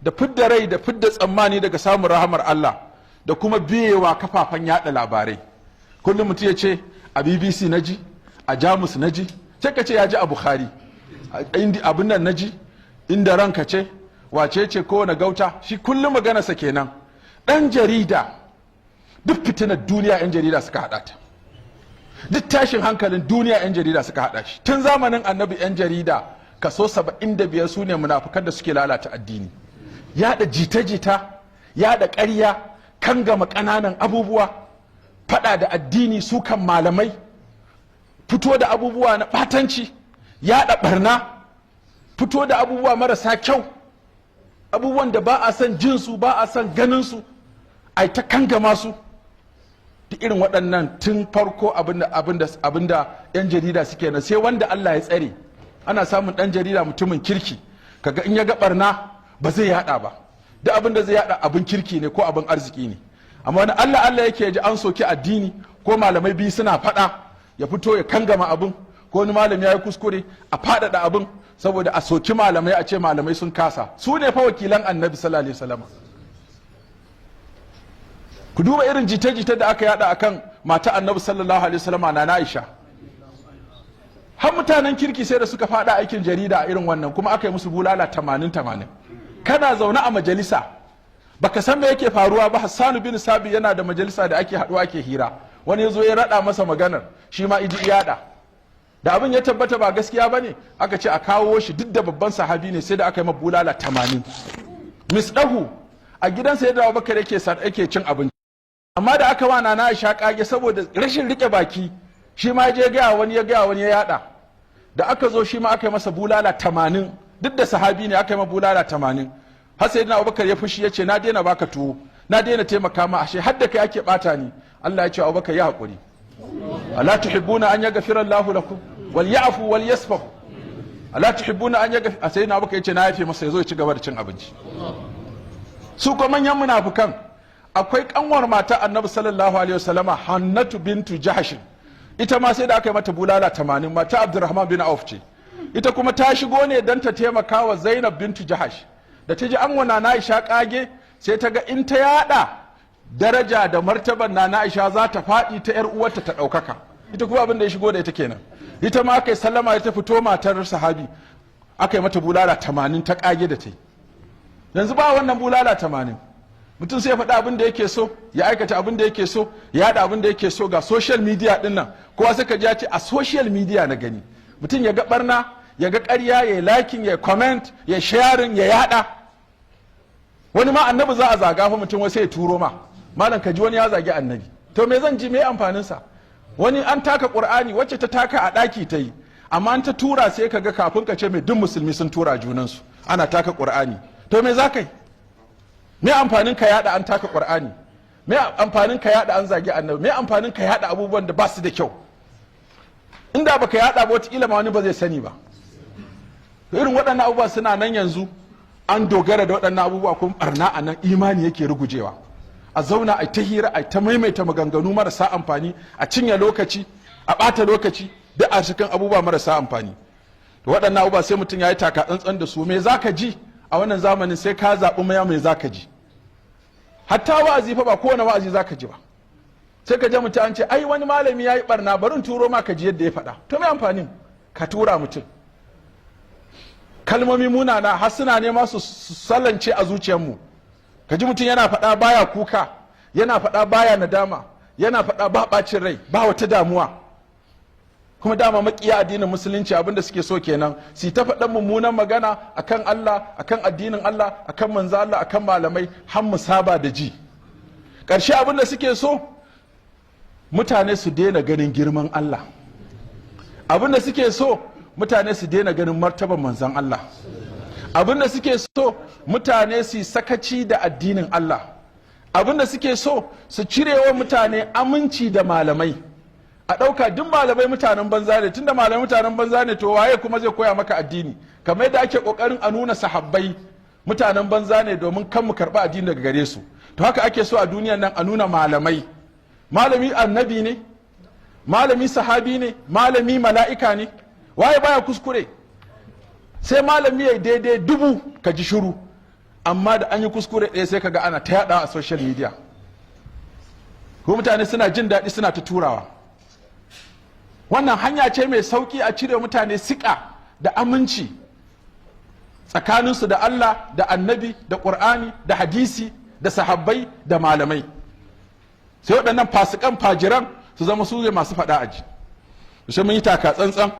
Da fidda rai da fidda tsammani daga samun rahamar Allah da kuma biyewa kafafen yada labarai. Kullum mutum ya ce a BBC na ji, a Jamus na ji, sai ka ce ya ji a Bukhari, abin nan na ji, inda ranka ce wace ce, kowane gauta shi kullum maganarsa kenan. Ɗan jarida, duk fitinar duniya 'yan jarida suka haɗa ta, duk tashin hankalin duniya 'yan jarida suka haɗa shi. Tun zamanin Annabi 'yan jarida kaso 75 su ne munafukan da suke lalata addini, yaɗa jita-jita, yaɗa ƙarya, kangama ƙananan abubuwa, faɗa da addini, sukan malamai, fito da abubuwa na ɓatanci, yaɗa ɓarna, fito da abubuwa marasa kyau, abubuwan da ba a son jinsu, ba a son ganinsu, ai ta kangama su. Duk irin waɗannan tun farko abinda 'yan jarida suke na, sai wanda Allah ya tsare. Ana samun ɗan jarida mutumin kirki, kaga in ya ga barna ba zai yada ba, duk abin da zai yada abin kirki ne ko abin arziki ne. Amma wani Allah Allah yake ji an soki addini ko malamai biyu suna faɗa, ya fito ya kangama abin, ko wani malami ya yi kuskure, a faɗaɗa abin saboda a soki malamai, a ce malamai sun kasa. Su ne fa wakilan Annabi sallallahu alaihi wasallam. Ku duba irin jita-jita da aka yada akan mata Annabi sallallahu alaihi wasallam, na Aisha. Har mutanen kirki sai da suka fada aikin jarida a irin wannan, kuma aka yi musu bulala 80 80. Kana zaune a majalisa baka san me yake faruwa ba. Hassanu bin Sabi yana da majalisa da ake haɗuwa ake hira. Wani ya zo ya raɗa masa maganar, shi ma iji yada. Da abin ya tabbata ba gaskiya ba ne, aka ce a kawo shi. Duk da babban sahabi ne, sai da aka yi bulala 80. Misdahu a gidansa yadda Abubakar yake cin abinci, amma da aka wa Nana Aisha kage, saboda rashin rike baki, shi ma je gaya wani, ya gaya wani, ya yada. Da aka zo, shi ma aka yi masa bulala 80. Duk da sahabi ne, aka yi masa bulala 80. Har sai Abubakar ya fushi, ya ce, "Na daina baka tuwo, na daina taimaka ma, ashe har da kai ake bata ni." Allah ya ce, "Abubakar, ya haƙuri. Ala tuhibbuna an yaghfira Allahu lakum? Wal ya'fu wal yasfahu. Ala tuhibbuna an yaghfira?" Sai na Abubakar ya ce, "Na yafe masa, ya zo ya ci gaba da cin abinci." Su ko manyan munafukan, akwai kanwar mata Annabi sallallahu alaihi wasallama, Hannatu bintu Jahashin. Ita ma sai da aka yi mata bulala 80. Mata Abdurrahman bin Auf ce. Ita kuma ta shigo ne don ta taimaka wa Zainab bintu Jahash. Da ta ji an wa Nana Aisha kage, sai ta ga in ta yada, daraja da martaban Nana Aisha za ta faɗi, ta yar uwarta ta ɗaukaka. Ita kuma abin da ya shigo da ita kenan. Ita ma aka yi sallama, ta fito, matar sahabi, aka yi mata bulala 80 ta kage da ta yi. Yanzu ba wannan bulala 80. Mutum sai ya faɗi abin da yake so, ya aikata abin da yake so, ya yaɗa abin da yake so. Ga social media ɗin nan, kowa sai ka ji ya ce a social media na gani. Mutum ya ga barna, ya ga ƙarya, ya liking, ya comment, ya sharing, ya yaɗa. Wani ma Annabi za a zaga fa, mutum wai sai ya turo ma, "Malam, ka ji wani ya zagi Annabi." To me zan ji? Me amfanin sa? Wani an taka Qur'ani, wacce ta taka a ɗaki ta yi, amma an ta tura, sai ka ga kafin ka ce mai, duk musulmi sun tura junansu ana taka Qur'ani. To me za ka yi? Me amfanin ka yada an taka Qur'ani? Me amfanin ka yada an zagi Annabi? Me amfanin ka yada abubuwan da ba su da kyau? Inda baka yada ba, wataƙila ma wani ba zai sani ba. To irin waɗannan abubuwa suna nan yanzu, an dogara da waɗannan abubuwa, kuma barna a nan imani yake rugujewa. A zauna a ta hira, a ta maimaita maganganu marasa amfani, a cinye lokaci, a ɓata lokaci, duk a cikin abubuwa marasa amfani. To waɗannan abubuwa sai mutum ya yi taka tsantsan da su. Me za ka ji a wannan zamanin? Sai ka zaɓi maya mai za ka ji. Hatta wa'azi fa, ba kowane wa'azi za ka ji ba. Sai ka je mutum an ce ai wani malami ya yi barna, bari in turo ma ka ji yadda ya faɗa. To me amfanin ka tura mutum kalmomi munana? Har suna nema su salance a zuciyarmu. Ka ji mutum yana faɗa baya kuka, yana faɗa baya nadama, yana faɗa ba ɓacin rai, ba wata damuwa. Kuma dama makiya addinin Musulunci abinda suke so kenan, su ta faɗan mummunan magana akan Allah, akan addinin Allah, akan manzo Allah, akan malamai, har mu saba da ji. Ƙarshe abinda suke so, mutane su daina ganin girman Allah. Abinda suke so, mutane su daina ganin martaban manzon Allah. Abinda suke so, mutane su sakaci da addinin Allah. Abinda suke so, su cirewa mutane aminci da malamai, a ɗauka duk malamai mutanen banza ne. Tunda malamai mutanen banza ne, to waye kuma zai koya maka addini? Kamar yadda ake ƙoƙarin a nuna sahabbai mutanen banza ne domin kan mu karɓi addini daga gare su, to haka ake so a duniyan nan a nuna malamai. Malami annabi ne? Malami sahabi ne? Malami mala'ika ne? Waye baya kuskure? Sai malami ya daidai 1000 ka ji shiru, amma Amma da an yi kuskure ɗaya, sai kaga ana ta yaɗa a social media, ko mutane suna jin daɗi, suna ta turawa. Wannan hanya ce mai sauƙi a cire mutane siƙa da aminci tsakaninsu da Allah da Annabi da Ƙur'ani da hadisi da sahabbai da malamai. Sai waɗannan fasikan, fajiran su zama su ne masu faɗa aji. Sai mun yi taka tsantsan.